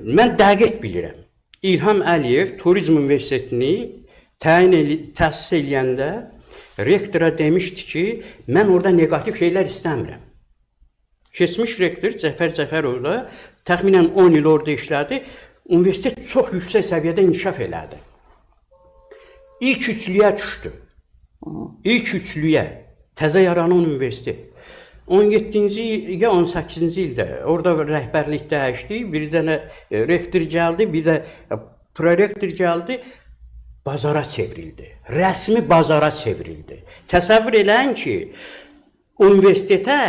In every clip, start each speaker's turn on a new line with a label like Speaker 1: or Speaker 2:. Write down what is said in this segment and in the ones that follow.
Speaker 1: Mən dəqiq bilirəm. İlham Əliyev Turizm Universitetini təsis eləyəndə rektora demişdi ki, mən orada neqativ şeylər istəmirəm. Keçmiş rektor Cəfər Cəfərov da təxminən 10 il orada işlədi. Universitet çox yüksək səviyyədə inkişaf elədi. İlk üçlüyə düşdü. İlk üçlüyə. Təzə yaranan universitet. 17-ci ya 18-ci ildə orada rəhbərlik dəyişdi. Bir dənə rektor gəldi, bir də prorektor gəldi. Bazara çevrildi. Rəsmi bazara çevrildi. Təsəvvür eləyin ki, universitetə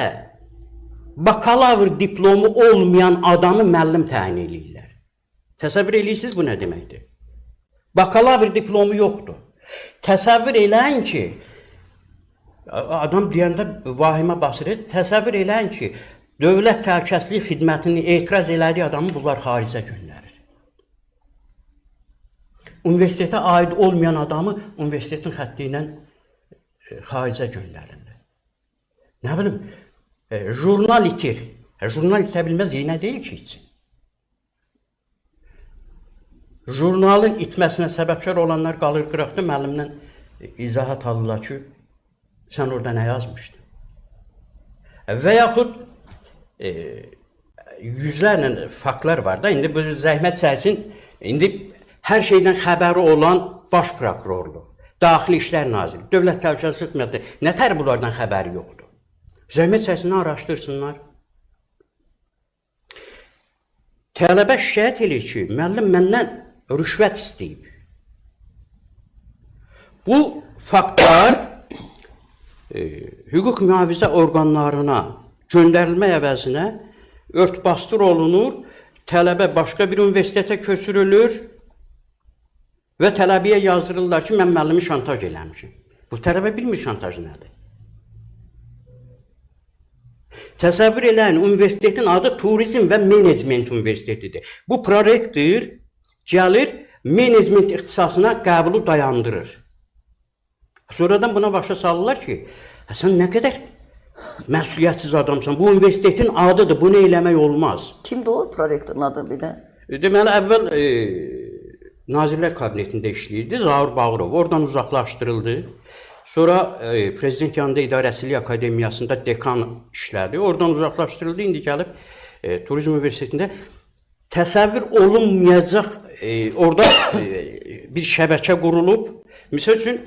Speaker 1: bakalavr diplomu olmayan adamı müəllim təyin eləyirlər. Təsəvvür eləyirsiniz bu nə deməkdir? Bakalavr diplomu yoxdur. Təsəvvür eləyin ki, adam deyəndə vahimə basır. Təsəvvür eləyin ki, Dövlət Təhlükəsizlik Xidmətinin etiraz elədiyi adamı bunlar xaricə göndərir. Universitetə aid olmayan adamı universitetin xətti ilə xaricə göndərirlər. Nə bilim, jurnal itir. Jurnal itə bilməz, yenə deyil ki, itsin. Jurnalın itməsinə səbəbkar olanlar qalır qıraqda, müəllimdən izahat alırlar ki, sən orada nə yazmışdın? Və yaxud yüzlərlə faktlar var da, indi bu zəhmət çəksin, indi hər şeydən xəbəri olan baş prokurorluq, Daxili İşlər Naziri, Dövlət Təhlükəsizlik Xidməti, nə tər bunlardan xəbəri yoxdur? Zəhmət çəksinlər, araşdırsınlar. Tələbə şikayət eləyir ki, müəllim məndən rüşvət istəyib. Bu faktlar hüquq mühafizə orqanlarına göndərilmək əvəzinə ört-bastır olunur, tələbə başqa bir universitetə köçürülür və tələbəyə yazdırırlar ki, mən müəllimi şantaj eləmişim. Bu tələbə bilmir şantaj nədir. Təsəvvür eləyin, universitetin adı Turizm və Menecment Universitetidir. Bu prorektor gəlir, menecment ixtisasına qəbulu dayandırır. Sonradan buna başa salırlar ki, sən nə qədər məsuliyyətsiz adamsan, bu universitetin adıdır, bunu eləmək olmaz.
Speaker 2: Kimdir o prorektorun adı bir də?
Speaker 1: Deməli, əvvəl Nazirlər Kabinetində işləyirdi, Zaur Bağırov, oradan uzaqlaşdırıldı. Sonra Prezident yanında İdarəçilik Akademiyasında dekan işlədi, oradan uzaqlaşdırıldı, indi gəlib Turizm Universitetində təsəvvür olunmayacaq, orada bir şəbəkə qurulub. Misal üçün,